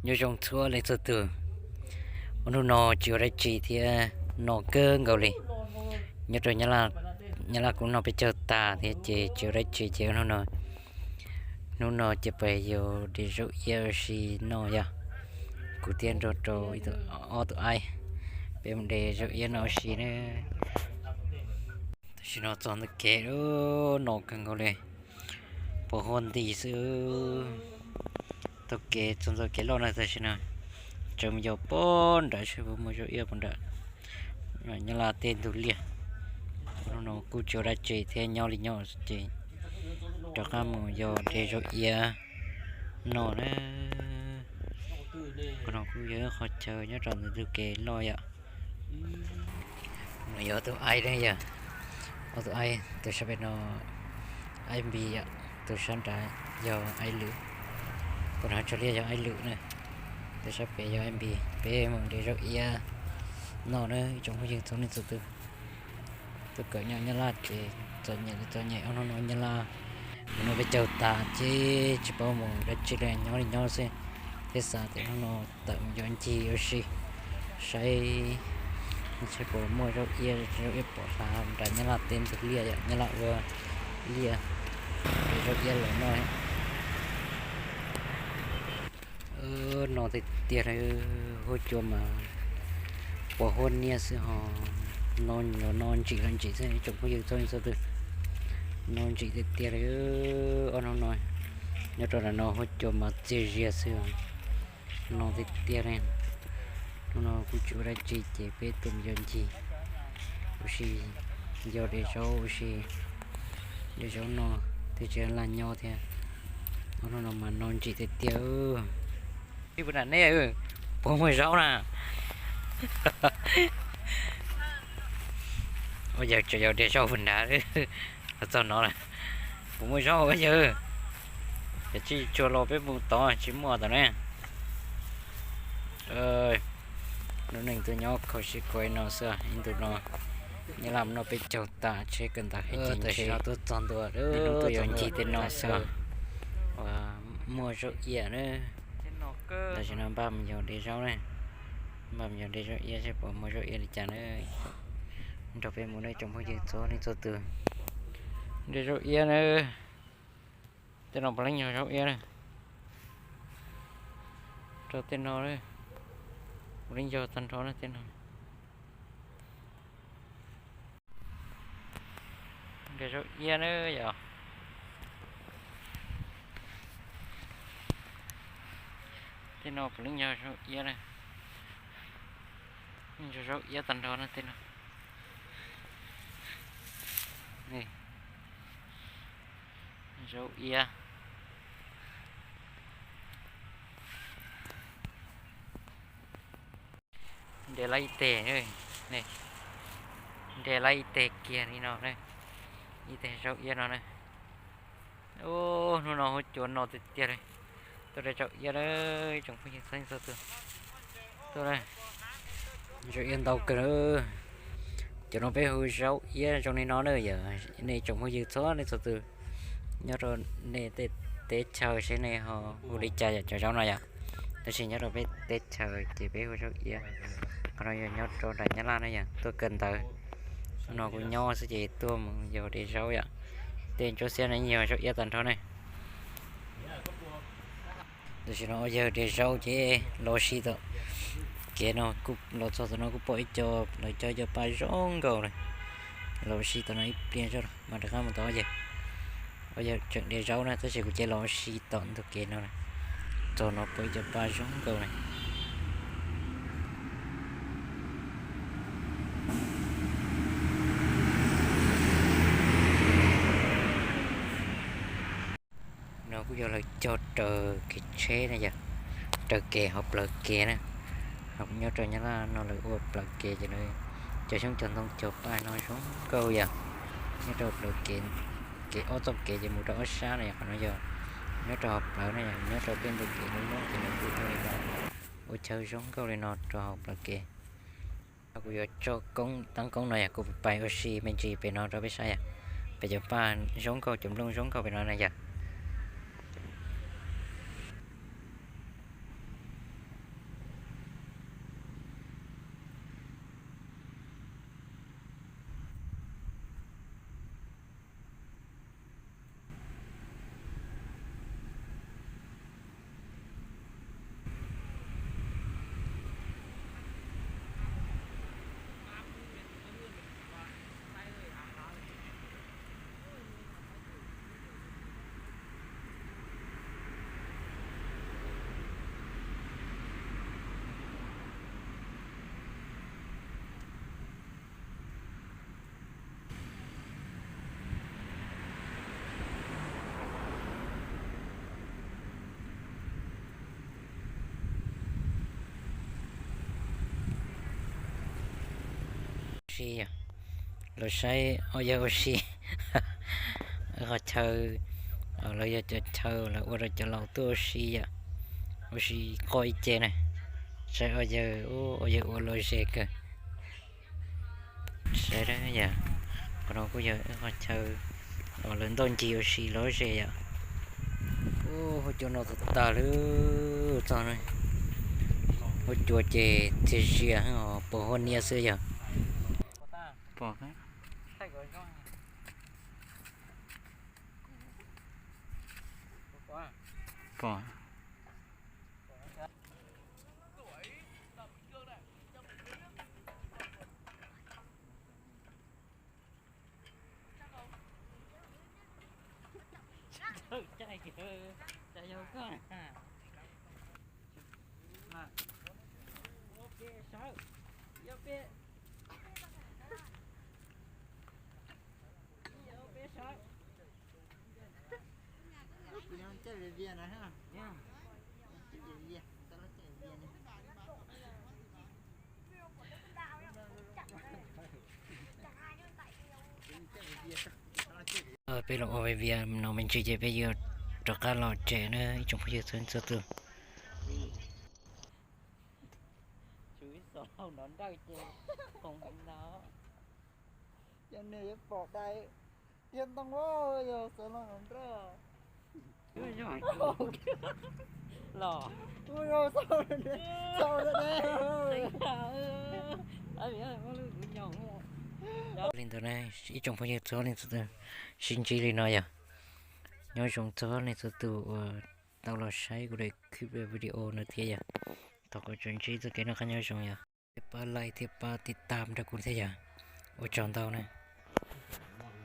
Nyob zoo txhua leej txhua tus, hnub no tsis ua dab tsi thiab no kawg nkaus li. Nyob rau Nyab Laj kuv noj peb caug tas thiab ces tsis ua dab tsi ces hnub no, hnub no ces peb yuav de zaub iab ua si noj yog kuv thiab nrog rau ib tug, ob tug aib, peb mus de zaub iab noj ua si na. Tam sim no txog ntawm kev no kawg nkaus li, pos huab nti xwb. Taug kev txog ntawm kev loj na tam sim no, tseem mus yos pog nram seb puas muaj zaub iab pog nram Nyab Laj tej ntug liaj. Hnub no kuj tsis ua dab tsi thiab nyob li nyob ces rov qab mus yos de zaub iab noj na. Qhov no kuj yog ib qho chaw nyob rau ntawm ntug kev loj yom. No yog ob tug aib ne yog, ob tug aib, tus sab pem no aib npis yom, tus sab nrad yog aib lwm, tus nrad tsho liaj yog aib lwm na, tus sab pem yog aib npis. Peb mus de zaub iab noj na ib tsoom phooj ywg txhua leej txhua tus. Tuaj kawm nyob Nyab Laj ces txom nyem txom nyem, ob hnub no Nyab Laj mus noj peb caug tas ces tsis paub mus dab tsi li, nyob li nyob xwb. Thiab xav tias hnub no tawm mus yos ncig ua si saib seb puas muaj zaub iab, zaub iab pom hlav nram Nyab Laj tej ntug liaj yom, Nyab Laj ua liaj, zaub iab los noj. No tiag tiag li, huab cua mas pos huab niab xwb ho, no ntsim los ntsim xwb ib tsoom phooj ywg txhua leej txhua tus. No ntsim tiag tiag li, ob hnub no nyob rau ntawm no huab cua mas txias zias xwb. No tiag tiag li, hnub no kuj tsis ua dab tsi ces peb tuaj mus yos ncig ua si, yos de zaub ua si, de zaub noj thiab tsis laj nyob thiab. Ob hnub no mas no ntsim tiag tiag. Ib puas nram nej, puas muaj zaub na? Ua yawg tseem yos de zaub puas nrad, los txog no lawm, puas muaj zaub ua yawg? Yog tsis tshua los peb mus tod tsis muaj tom ne. Lub neej tuaj nyob kho siab khuav no xwb, ib ntus no Nyab Laj mus noj peb caug tas tsheb kawg ntawd, tam sim no tuaj txog ntua, tuaj yos ncig tej no xwb, uas muaj zaub iab na. Tam sim no npaj mus yos de zaub na, npaj mus yos de zaub iab seb puas muaj zaub iab li cas na. Nrog peb mus na tsoom phooj ywg txhua leej txhua tus. De zaub iab na, tej no puav leej yog zaub iab na. Rau tej no, puav leej yog tag nrho na tej no. De zaub iab na yom. Tej no puav leej yog zaub iab na. Yog zaub iab tag nrho na tej no. Zaub iab. Nres lawm ib teg, nres lawm ib teg kiag li no, ib teg zaub iab no na. Hnub no huab cua no tiag tiag li. Tuaj de zaub iab na, tsoom phooj ywg txhua leej txhua tus. Tuaj na, zaub iab ntau kawg na. Cov no peb hu zaub iab zoo li no na yom, nej tsoom phooj ywg txhua leej txhua tus nyob rau nej tej teb chaws seb nej ho hu li cas yom cov zaub no yom. Tab sis nyob rau peb teb chaws ces peb hu zaub iab. Qhov no yog nyob rau nram Nyab Laj na yom, tuaj kawm ntawv no kuv nyob xwb ces tuaj mus yos de zaub yom. Tej ntsuab xiab no yeej yog zaub iab tag nrho ne. Tam sim no ua yawg de zaub ces los ua si tom kev no, los txog tom no kuj pom ib co lawv cog ib co paj zoo nkauj na. Los ua si tom no ib pliag zog mas rov qab mus tom ua yawg. Ua yawg tseem de zaub na tab sis kuv cia los ua si tom ntug kev no. Txog no pom ib co paj zoo nkauj na. No kuj yog lawv cog raws kev tsheb na yom, raws kev hauv plawv kev na. Nyob rau Nyab Laj no lawv ua plawv kev ces lawv cog xyoob cog ntoo cog paj no zoo nkauj yom. Nyob rau plawv kev, kev ob txoj kev ces mus rau ob sab na yom, qhov no yog nyob rau hauv plawv na yom, nyob rau tej ntug kev loj loj ces lawv kuj ua li no, ua chaw zoo nkauj li no rau hauv plawv kev. Kuv yuav tso koob, taab koob no yog kuv pais ua si me ntsis pem no rau peb saib yom, pem cov paj zoo nkauj cov nplooj zoo nkauj pem no na yom. Yog, los saib ob yawg ua si. Qhov chaw, lawv yog cov chaw lawv ua rau cov laus tuaj ua si yom, ua si qoj ib ce na. Saib ob yawg, ob yawg ua lom zem kawg. Saib yom, qhov no kuj yog ib qhov chaw uas lawv ntoj ncig ua si lom zem yom. Huab cua no tag tag lawm txog na. Huab cua ces txias zias, pos huab niab xwb yog. Pom, pom. Peb los ua vias vias no me ntsis ces peb yuav rov qab los tsev na ib tsoom phooj ywg txhua leej txhua tus. Li ntawd na ib tsoom phooj ywg txhua leej txhua tus, sib ntsib li no yog. Nyob zoo txhua leej txhua tus uas tau los saib kuv daim clip video no thiab yog. Thov kom tsuas ntsib txoj kev noj qab nyob zoo yog. Pab like thiab pab tiv tam nrog kuv thiab yog. Ua tsaug ntau na.